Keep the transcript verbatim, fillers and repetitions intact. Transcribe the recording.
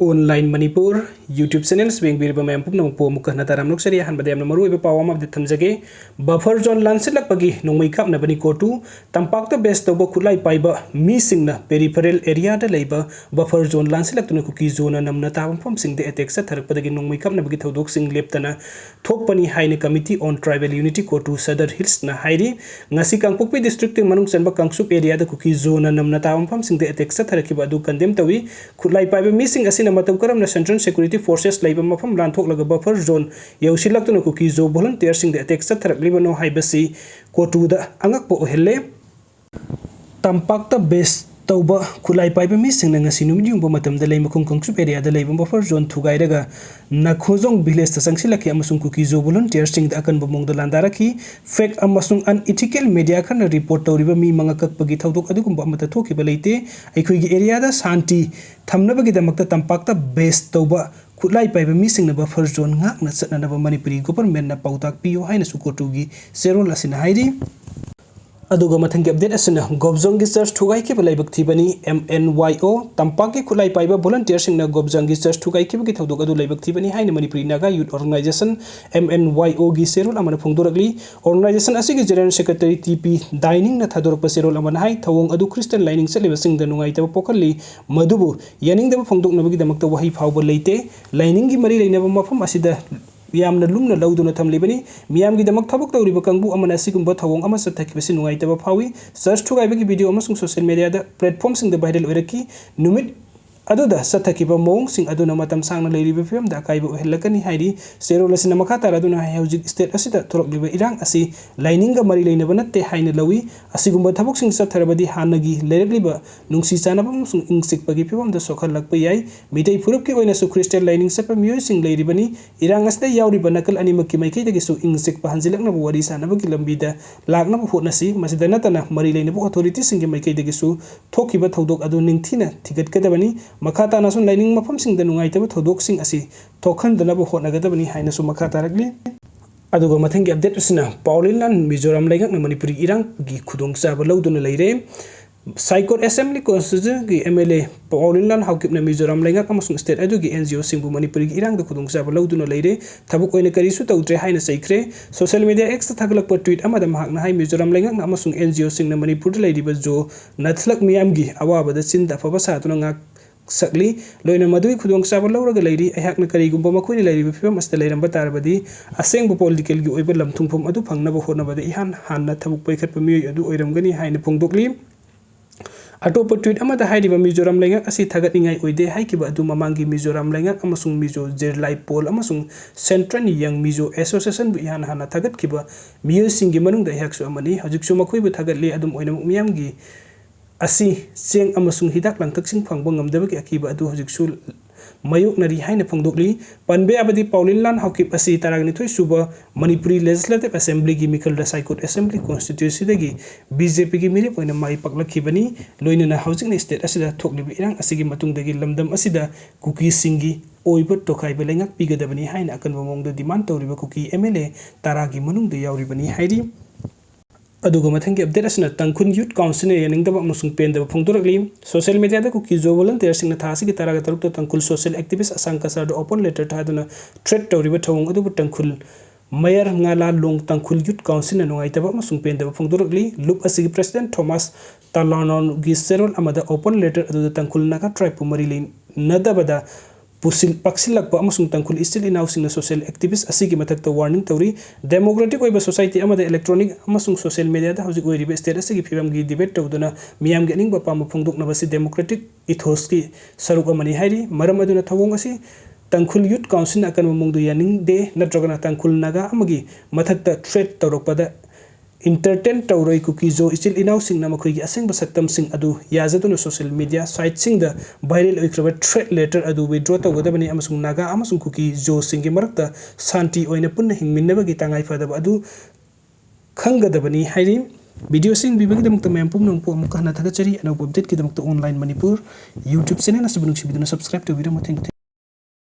Online Manipur YouTube channels ꯌꯦꯡꯕꯤꯔꯤꯕ ꯃꯌꯥꯝ ꯄꯨꯝꯅꯃꯛꯄꯨ ꯑꯃꯨꯛꯀ ꯍꯟꯅ ꯇꯔꯥꯝꯅ ꯑꯣꯛꯆꯔꯤ꯫ ꯑꯍꯥꯟꯕꯗ ꯌꯥꯝꯅ ꯃꯔꯨꯑꯣꯏꯕ ꯄꯥꯎ ꯑꯃ update ꯊꯝꯖꯒꯦ꯫ Buffer zone ꯂꯥꯟꯁꯤꯜꯂꯛꯄꯒꯤ ꯅꯣꯡꯃꯩ ꯀꯥꯞꯅꯕꯅꯤ ꯀꯣꯇꯨ꯫ ꯇꯝꯄꯥꯛꯇ base ꯇꯧꯕ ꯈꯨꯠꯂꯥꯏ ꯄꯥꯏꯕ ꯃꯤꯁꯤꯡꯅ peripheral areaꯗ ꯂꯩꯕ buffer zone ꯂꯥꯟꯁꯤꯜꯂꯛꯇꯨꯅ ꯀꯨꯀꯤ ꯖꯣꯅ ꯅꯝꯅ ꯇꯥꯕ ꯃꯐꯝꯁꯤꯡꯗ attack ꯆꯠꯊꯔꯛꯄꯗꯒꯤ ꯅꯣꯡꯃꯩ ꯀꯥꯞꯅꯕꯒꯤ ꯊꯧꯗꯣꯛꯁꯤꯡ ꯂꯦꯞꯇꯅ ꯊꯣꯛꯄꯅꯤ ꯍꯥꯏꯅ Committee on Tribal Unity ꯀꯣꯇꯨ Sadar ꯍꯤꯜꯁꯅ ꯍꯥꯏꯔꯤ꯫ ꯉꯁꯤ ꯀꯥꯡꯄꯣꯛꯄꯤ districtꯀꯤ ꯃꯅꯨꯡ ꯆꯟꯕ ꯀꯥꯡꯆꯨꯞ areaꯗ ꯀꯨꯀꯤ ꯖꯣꯅ ꯅꯝꯅ ꯇꯥꯕ ꯃꯐꯝꯁꯤꯡꯗ attack ꯆꯠꯊꯔꯛꯈꯤꯕ ꯑꯗꯨ condemn ꯇꯧꯏ꯫ ꯈꯨꯠꯂꯥꯏ ꯄꯥꯏꯕ ꯃꯤꯁꯤꯡ ꯑꯁꯤꯅ ꯃꯇꯧ ꯀꯔꯝꯅ Central Security Forces ꯂꯩꯕ ꯃꯐꯝ ꯂꯥꯟꯊꯣꯛꯂꯒ buffer zone ꯌꯧꯁꯤꯜꯂꯛꯇꯨꯅ ꯀꯨꯀꯤ ꯖꯣ volunteerꯁꯤꯡꯗ attack ꯆꯠꯊꯔꯛꯂꯤꯕꯅꯣ ꯍꯥꯏꯕꯁꯤ ꯀꯣꯇꯨꯗ ꯑꯉꯛꯄ ꯑꯣꯏꯍꯜꯂꯦ꯫ ꯇꯝꯄꯥꯛꯇ base ꯇꯧꯕ ꯈꯨꯠꯂꯥꯏ ꯄꯥꯏꯕ ꯃꯤꯁꯤꯡꯅ ꯉꯁꯤ ꯅꯨꯃꯤꯠ ꯌꯨꯡꯕ ꯃꯇꯝꯗ ꯂꯩꯃꯈꯣꯡ ꯀꯥꯡꯆꯨꯞ areaꯗ ꯂꯩꯕ buffer zone ꯊꯨꯒꯥꯏꯔꯒ ꯅꯈꯣꯖꯣꯡ villageꯇ ꯆꯪꯁꯤꯜꯂꯛꯈꯤ ꯑꯃꯁꯨꯡ ꯀꯨꯀꯤ ꯖꯣ volunteerꯁꯤꯡꯗ ꯑꯀꯟꯕ ꯃꯑꯣꯡꯗ ꯂꯥꯟꯗꯥꯔꯛꯈꯤ꯫ Fake ꯑꯃꯁꯨꯡ unethical media ꯈꯔꯅ report ꯇꯧꯔꯤꯕ ꯃꯤ ꯃꯉꯥ ꯀꯛꯄꯒꯤ ꯊꯧꯗꯣꯛ ꯑꯗꯨꯒꯨꯝꯕ ꯑꯃꯠꯇ ꯊꯣꯛꯈꯤꯕ ꯂꯩꯇꯦ꯫ ꯑꯩꯈꯣꯏꯒꯤ areaꯗ ꯁꯥꯟꯇꯤ ꯊꯝꯅꯕꯒꯤꯗꯃꯛꯇ ꯇꯝꯄꯥꯛꯇ base ꯇꯧꯕ ꯈꯨꯠꯂꯥꯏ ꯄꯥꯏꯕ ꯃꯤꯁꯤꯡꯅ buffer zone ꯉꯥꯛꯅ ꯆꯠꯅꯅꯕ ꯃꯅꯤꯄꯨꯔꯤ governmentꯅ ꯄꯥꯎꯇꯥꯛ ꯄꯤꯌꯨ ꯍꯥꯏꯅꯁꯨ ꯀꯣꯇꯨꯒꯤ ꯆꯦꯔꯣꯜ ꯑꯁꯤꯅ ꯍꯥꯏꯔꯤ꯫ ꯑꯗꯨꯒ ꯃꯊꯪꯒꯤ update ꯑꯁꯤꯅ ꯒꯣꯞꯖꯣꯡꯒꯤ church ꯊꯨꯒꯥꯏꯈꯤꯕ ꯂꯥꯏꯕꯛ ꯊꯤꯕꯅꯤ꯫ M N Y O ꯇꯝꯄꯥꯛꯀꯤ ꯈꯨꯠꯂꯥꯏ ꯄꯥꯏꯕ volunteerꯁꯤꯡꯅ ꯒꯣꯞꯖꯣꯡꯒꯤ church ꯊꯨꯒꯥꯏꯈꯤꯕꯒꯤ ꯊꯧꯗꯣꯛ ꯑꯗꯨ ꯂꯥꯏꯕꯛ ꯊꯤꯕꯅꯤ ꯍꯥꯏꯅ Manipuri Naga Youth Organisation, M N Y Oꯒꯤ ꯆꯦꯔꯣꯜ ꯑꯃꯅ ꯐꯣꯡꯗꯣꯔꯛꯂꯤ꯫ Organisation ꯑꯁꯤꯒꯤ General Secretary T P ꯗꯥꯏꯅꯤꯡꯅ ꯊꯥꯗꯣꯔꯛꯄ ꯆꯦꯔꯣꯜ ꯑꯃꯅ ꯍꯥꯏ, ꯊꯧꯑꯣꯡ ꯑꯗꯨ Christian ꯂꯥꯏꯅꯤꯡ ꯆꯠꯂꯤꯕꯁꯤꯡꯗ ꯅꯨꯡꯉꯥꯏꯇꯕ ꯄꯣꯛꯍꯜꯂꯤ꯫ ꯃꯗꯨꯕꯨ ꯌꯥꯅꯤꯡꯗꯕ ꯐꯣꯡꯗꯣꯛꯅꯕꯒꯤꯗꯃꯛꯇ ꯋꯥꯍꯩ ꯐꯥꯎꯕ ꯂꯩꯇꯦ꯫ ꯂꯥꯏꯅꯤꯡꯒꯤ ꯃꯔꯤ ꯂꯩꯅꯕ ꯃꯐꯝ ꯑꯁꯤꯗ ꯌꯥꯝꯅ ꯂꯨꯝꯅ ꯂꯧꯗꯨꯅ ꯊꯝꯂꯤꯕꯅꯤ꯫ ꯃꯤꯌꯥꯝꯒꯤꯗꯃꯛ ꯊꯕꯛ ꯇꯧꯔꯤꯕ ꯀꯥꯡꯕꯨ ꯑꯃꯅ ꯑꯁꯤꯒꯨꯝꯕ ꯊꯧꯑꯣꯡ ꯑꯃ ꯆꯠꯊꯈꯤꯕꯁꯤ ꯅꯨꯡꯉꯥꯏꯇꯕ ꯐꯥꯎꯏ꯫ Church ꯊꯨꯒꯥꯏꯕꯒꯤ video ꯑꯃꯁꯨꯡ social mediaꯗ platformꯁꯤꯡꯗ viral ꯑꯣꯏꯔꯛꯈꯤ꯫ ꯅꯨꯃꯤꯠ ꯑꯗꯨꯗ ꯆꯠꯊꯈꯤꯕ ꯃꯑꯣꯡꯁꯤꯡ ꯑꯗꯨꯅ ꯃꯇꯝ ꯁꯥꯡꯅ ꯂꯩꯔꯤꯕ ꯐꯤꯕꯝꯗ ꯑꯀꯥꯏꯕ ꯑꯣꯏꯍꯜꯂꯛꯀꯅꯤ ꯍꯥꯏꯔꯤ꯫ ꯆꯦꯔꯣꯜ ꯑꯁꯤꯅ ꯃꯈꯥ ꯇꯥꯔꯗꯨꯅ ꯍꯥꯏ, ꯍꯧꯖꯤꯛ state ꯑꯁꯤꯗ ꯊꯣꯛꯂꯛꯂꯤꯕ ꯏꯔꯥꯡ ꯑꯁꯤ ꯂꯥꯏꯅꯤꯡꯒ ꯃꯔꯤ ꯂꯩꯅꯕ ꯅꯠꯇꯦ ꯍꯥꯏꯅ ꯂꯧꯏ꯫ ꯑꯁꯤꯒꯨꯝꯕ ꯊꯕꯛꯁꯤꯡ ꯆꯠꯊꯔꯕꯗꯤ ꯍꯥꯟꯅꯒꯤ ꯂꯩꯔꯛꯂꯤꯕ ꯅꯨꯡꯁꯤ ꯆꯥꯟꯅꯕ ꯑꯃꯁꯨꯡ ꯏꯪ ꯆꯤꯛꯄꯒꯤ ꯐꯤꯕꯝꯗ ꯁꯣꯛꯍꯜꯂꯛꯄ ꯌꯥꯏ꯫ ꯃꯤꯇꯩ ꯐꯨꯔꯨꯞꯀꯤ ꯑꯣꯏꯅꯁꯨ Christian ꯂꯥꯏꯅꯤꯡ ꯆꯠꯄ ꯃꯤꯑꯣꯏꯁꯤꯡ ꯂꯩꯔꯤꯕꯅꯤ꯫ ꯏꯔꯥꯡ ꯑꯁꯤꯗ ꯌꯥꯎꯔꯤꯕ ꯅꯥꯀꯜ ꯑꯅꯤꯃꯛꯀꯤ ꯃꯥꯏꯀꯩꯗꯒꯤꯁꯨ ꯏꯪ ꯆꯤꯛꯄ ꯍꯟꯖꯤꯜꯂꯛꯅꯕ ꯋꯥꯔꯤ ꯁꯥꯅꯕꯒꯤ ꯂꯝꯕꯤꯗ ꯂꯥꯛꯅꯕ ꯍꯣꯠꯅꯁꯤ꯫ ꯃꯁꯤꯗ ꯅꯠꯇꯅ ꯃꯔꯤ ꯂꯩꯅꯕ authorityꯁꯤꯡꯒꯤ ꯃꯥꯏꯀꯩꯗꯒꯤꯁꯨ ꯊꯣꯛꯈꯤꯕ ꯊꯧꯗꯣꯛ ꯑꯗꯨ ꯅꯤꯡꯊꯤꯅ ꯊꯤꯒꯠꯀꯗꯕꯅꯤ꯫ ꯃꯈꯥ ꯇꯥꯅꯁꯨ ꯂꯥꯏꯅꯤꯡ ꯃꯐꯝꯁꯤꯡꯗ ꯅꯨꯡꯉꯥꯏꯇꯕ ꯊꯧꯗꯣꯛꯁꯤꯡ ꯑꯁꯤ ꯊꯣꯛꯍꯟꯗꯅꯕ ꯍꯣꯠꯅꯒꯗꯕꯅꯤ ꯍꯥꯏꯅꯁꯨ ꯃꯈꯥ ꯇꯥꯔꯛꯂꯤ꯫ ꯑꯗꯨꯒ ꯃꯊꯪꯒꯤ update ꯑꯁꯤꯅ Power Island Mizoram ꯂꯩꯉꯥꯛꯅ ꯃꯅꯤꯄꯨꯔꯤ ꯏꯔꯥꯡꯒꯤ ꯈꯨꯗꯣꯡꯆꯥꯕ ꯂꯧꯗꯨꯅ ꯂꯩꯔꯦ꯫ ꯁꯥꯏꯀꯣꯠ Assembly Constituencyꯒꯤ M L A ꯄꯥꯎꯂꯤꯟꯂꯥꯜ ꯍꯥꯎꯀꯤꯞꯅ Mizoram ꯂꯩꯉꯥꯛ ꯑꯃꯁꯨꯡ state ꯑꯗꯨꯒꯤ N G Oꯁꯤꯡꯕꯨ ꯃꯅꯤꯄꯨꯔꯒꯤ ꯏꯔꯥꯡꯗ ꯈꯨꯗꯣꯡꯆꯥꯕ ꯂꯧꯗꯨꯅ ꯂꯩꯔꯦ, ꯊꯕꯛ ꯑꯣꯏꯅ ꯀꯔꯤꯁꯨ ꯇꯧꯗ꯭ꯔꯦ ꯍꯥꯏꯅ ꯆꯩꯈ꯭ꯔꯦ꯫ Social media Xꯇ ꯊꯥꯒꯠꯂꯛꯄ tweet ꯑꯃꯗ ꯃꯍꯥꯛꯅ ꯍꯥꯏ, ꯃꯤꯖꯣꯔꯥꯝ ꯂꯩꯉꯥꯛꯅ ꯑꯃꯁꯨꯡ N G Oꯁꯤꯡꯅ ꯃꯅꯤꯄꯨꯔꯗ ꯂꯩꯔꯤꯕ ꯖꯣ ꯅꯥꯊꯂꯛ ꯃꯤꯌꯥꯝꯒꯤ ꯑꯋꯥꯕꯗ ꯆꯤꯟꯗ ꯑꯐꯕ ꯁꯥꯗꯨꯅ ꯉꯥꯛ ꯁꯛꯂꯤ꯫ ꯂꯣꯏꯅ ꯃꯗꯨꯒꯤ ꯈꯨꯗꯣꯡꯆꯥꯕ ꯂꯧꯔꯒ ꯂꯩꯔꯤ꯫ ꯑꯩꯍꯥꯛꯅ ꯀꯔꯤꯒꯨꯝꯕ ꯃꯈꯣꯏꯅ ꯂꯩꯔꯤꯕ ꯐꯤꯕꯝ ꯑꯁꯤꯗ ꯂꯩꯔꯝꯕ ꯇꯥꯔꯕꯗꯤ, ꯑꯁꯦꯡꯕ political ꯒꯤ ꯑꯣꯏꯕ ꯂꯝ ꯊꯨꯡꯐꯝ ꯑꯗꯨ ꯐꯪꯅꯕ ꯍꯣꯠꯅꯕꯗ ꯏꯍꯥꯟ ꯍꯥꯟꯅ ꯊꯕꯛ ꯄꯥꯏꯈꯠꯄ ꯃꯤꯑꯣꯏ ꯑꯗꯨ ꯑꯣꯏꯔꯝꯒꯅꯤ ꯍꯥꯏꯅ ꯐꯣꯡꯗꯣꯛꯂꯤ꯫ ꯑꯇꯣꯞꯄ tweet ꯑꯃꯗ ꯍꯥꯏꯔꯤꯕ ꯃꯤꯖꯣꯔꯥꯝ ꯂꯩꯉꯥꯛ ꯑꯁꯤ ꯊꯥꯒꯠꯅꯤꯡꯉꯥꯏ ꯑꯣꯏꯗꯦ ꯍꯥꯏꯈꯤꯕ ꯑꯗꯨ ꯃꯃꯥꯡꯒꯤ ꯃꯤꯖꯣꯔꯥꯝ ꯂꯩꯉꯥꯛ ꯑꯃꯁꯨꯡ ꯃꯤꯖꯣ ꯖꯤꯔꯂꯥꯏ ꯄꯣꯜ ꯑꯃꯁꯨꯡ Central Young Mizo Association ꯕꯨ ꯏꯍꯥꯟ ꯍꯥꯟꯅ ꯊꯥꯒꯠꯈꯤꯕ ꯃꯤꯑꯣꯏꯁꯤꯡꯒꯤ ꯃꯅꯨꯡꯗ ꯑꯩꯍꯥꯛꯁꯨ ꯑꯃꯅꯤ꯫ ꯍꯧꯖꯤꯛꯁꯨ ꯃꯈꯣꯏꯕꯨ ꯊꯥꯒꯠꯂꯤ꯫ ꯑꯗꯨꯝ ꯑꯣꯏꯅꯃꯛ, ꯃꯤꯌꯥꯝꯒꯤ ꯑꯁꯤ ꯆꯦꯡ ꯑꯃꯁꯨꯡ ꯍꯤꯗꯥꯛ ꯂꯥꯡꯊꯛꯁꯤꯡ ꯐꯪꯕ ꯉꯝꯗꯕꯒꯤ ꯑꯀꯤꯕ ꯑꯗꯨ ꯍꯧꯖꯤꯛꯁꯨ ꯃꯥꯌꯣꯛꯅꯔꯤ ꯍꯥꯏꯅ ꯐꯣꯡꯗꯣꯛꯂꯤ꯫ ꯄꯟꯕ ꯌꯥꯕꯗꯤ, ꯄꯥꯎꯂꯤꯟꯂꯥꯜ ꯍꯥꯎꯀꯤꯞ ꯑꯁꯤ ꯇꯔꯥꯅꯤꯊꯣꯏ ꯁꯨꯕ ꯃꯅꯤꯄꯨꯔꯤ Legislative Assembly ꯒꯤ ꯃꯤꯈꯜꯗ ꯁꯥꯏꯀꯣꯠ Assembly Constituency ꯗꯒꯤ B J P ꯒꯤ ꯃꯤꯔꯦꯞ ꯑꯣꯏꯅ ꯃꯥꯏ ꯄꯥꯛꯂꯛꯈꯤꯕꯅꯤ꯫ ꯂꯣꯏꯅꯅ ꯍꯧꯖꯤꯛꯅ state ꯑꯁꯤꯗ ꯊꯣꯛꯂꯤꯕ ꯏꯔꯥꯡ ꯑꯁꯤꯒꯤ ꯃꯇꯨꯡꯗꯒꯤ ꯂꯝꯗꯝ ꯑꯁꯤꯗ ꯀꯨꯀꯤꯁꯤꯡꯒꯤ ꯑꯣꯏꯕ ꯇꯣꯈꯥꯏꯕ ꯂꯩꯉꯥꯛ ꯄꯤꯒꯗꯕꯅꯤ ꯍꯥꯏꯅ ꯑꯀꯟꯕ ꯃꯑꯣꯡꯗ demand ꯇꯧꯔꯤꯕ ꯀꯨꯀꯤ M L A ꯇꯔꯥꯒꯤ ꯃꯅꯨꯡꯗ ꯌꯥꯎꯔꯤꯕꯅꯤ ꯍꯥꯏꯔꯤ꯫ ꯑꯗꯨꯒ ꯃꯊꯪꯒꯤ update ꯑꯁꯤꯅ ꯇꯥꯡꯈꯨꯜ Youth Council ꯅ ꯌꯥꯅꯤꯡꯗꯕ ꯑꯃꯁꯨꯡ ꯄꯦꯟꯗꯕ ꯐꯣꯡꯗꯣꯔꯛꯂꯤ꯫ Social media ꯗ ꯀꯨꯀꯤ ꯖꯣ volunteer ꯁꯤꯡꯅ ꯊꯥ ꯑꯁꯤꯒꯤ ꯇꯔꯥꯒ ꯇꯔꯨꯛꯇ ꯇꯥꯡꯈꯨꯜ social activist ꯑꯁꯥꯡ ꯀꯁꯥꯔꯗ open letter ꯊꯥꯗꯨꯅ threat ꯇꯧꯔꯤꯕ ꯊꯧꯑꯣꯡ ꯑꯗꯨꯕꯨ ꯇꯥꯡꯈꯨꯜ Mayor ꯉꯥꯂꯥꯂꯣꯡ ꯇꯥꯡꯈꯨꯜ Youth Council ꯅ ꯅꯨꯡꯉꯥꯏꯇꯕ ꯑꯃꯁꯨꯡ ꯄꯦꯟꯗꯕ ꯐꯣꯡꯗꯣꯔꯛꯂꯤ꯫ ꯂꯨꯞ ꯑꯁꯤꯒꯤ President Thomas ꯇꯂꯥꯅꯣꯟꯒꯤ ꯆꯦꯔꯣꯜ ꯑꯃꯗ open letter ꯑꯗꯨꯗ ꯇꯥꯡꯈꯨꯜ ꯅꯥꯒꯥ tribe ꯄꯨ ꯃꯔꯤ ꯂꯩꯅꯗꯕꯗ ꯄꯨꯁꯤꯜ-, ꯄꯥꯛꯁꯤꯜꯂꯛꯄ ꯑꯃꯁꯨꯡ ꯇꯥꯡꯈꯨꯜ ꯏꯆꯤꯜ ꯏꯅꯥꯎꯁꯤꯡꯅ social activist ꯑꯁꯤꯒꯤ ꯃꯊꯛꯇ warning ꯇꯧꯔꯤ꯫ Democratic ꯑꯣꯏꯕ society ꯑꯃꯗ electronic ꯑꯃꯁꯨꯡ social media ꯗ ꯍꯧꯖꯤꯛ ꯑꯣꯏꯔꯤꯕ state ꯑꯁꯤꯒꯤ ꯐꯤꯕꯝꯒꯤ debate ꯇꯧꯗꯨꯅ ꯃꯤꯌꯥꯝꯒꯤ ꯑꯅꯤꯡꯕ ꯑꯄꯥꯝꯕ ꯐꯣꯡꯗꯣꯛꯅꯕꯁꯤ democratic ethos ꯀꯤ ꯁꯔꯨꯛ ꯑꯃꯅꯤ ꯍꯥꯏꯔꯤ꯫ ꯃꯔꯝ ꯑꯗꯨꯅ ꯊꯧꯑꯣꯡ ꯑꯁꯤ ꯇꯥꯡꯈꯨꯜ Youth Council ꯅ ꯑꯀꯟꯕ ꯃꯑꯣꯡꯗ ꯌꯥꯅꯤꯡꯗꯦ, ꯅꯠꯇ꯭ꯔꯒꯅ ꯇꯥꯡꯈꯨꯜ ꯅꯥꯒꯥ ꯑꯃꯒꯤ ꯃꯊꯛꯇ threat ꯇꯧꯔꯛꯄꯗ entertain ꯇꯧꯔꯣꯏ꯫ ꯀꯨꯀꯤ ꯖꯣ ꯏꯆꯤꯜ ꯏꯅꯥꯎꯁꯤꯡꯅ ꯃꯈꯣꯏꯒꯤ ꯑꯁꯦꯡꯕ ꯁꯛꯇꯝꯁꯤꯡ ꯑꯗꯨ ꯌꯥꯖꯗꯨꯅ social media site ꯁꯤꯡꯗ viral ꯑꯣꯏꯈ꯭ꯔꯕ threat letter ꯑꯗꯨ withdraw ꯇꯧꯒꯗꯕꯅꯤ ꯑꯃꯁꯨꯡ ꯅꯥꯒꯥ ꯑꯃꯁꯨꯡ ꯀꯨꯀꯤ ꯖꯣꯁꯤꯡꯒꯤ ꯃꯔꯛꯇ ꯁꯥꯟꯇꯤ ꯑꯣꯏꯅ ꯄꯨꯟꯅ ꯍꯤꯡꯃꯤꯟꯅꯕꯒꯤ ꯇꯉꯥꯏꯐꯗꯕ ꯑꯗꯨ ꯈꯪꯒꯗꯕꯅꯤ ꯍꯥꯏꯔꯤ꯫ Video ꯑꯁꯤ ꯌꯦꯡꯕꯤꯕꯒꯤꯗꯃꯛꯇ ꯃꯌꯥꯝ ꯄꯨꯝꯅꯃꯛꯄꯨ ꯑꯃꯨꯛꯀ ꯍꯟꯅ ꯊꯥꯒꯠꯆꯔꯤ꯫ ꯑꯅꯧꯕ update ꯀꯤꯗꯃꯛꯇ Online Manipur YouTube channel ꯑꯁꯤꯕꯨ ꯅꯨꯡꯁꯤꯕꯤꯗꯨꯅ subscribe ꯇꯧꯕꯤꯔꯝꯃꯨ꯫ Thank you, thank you꯫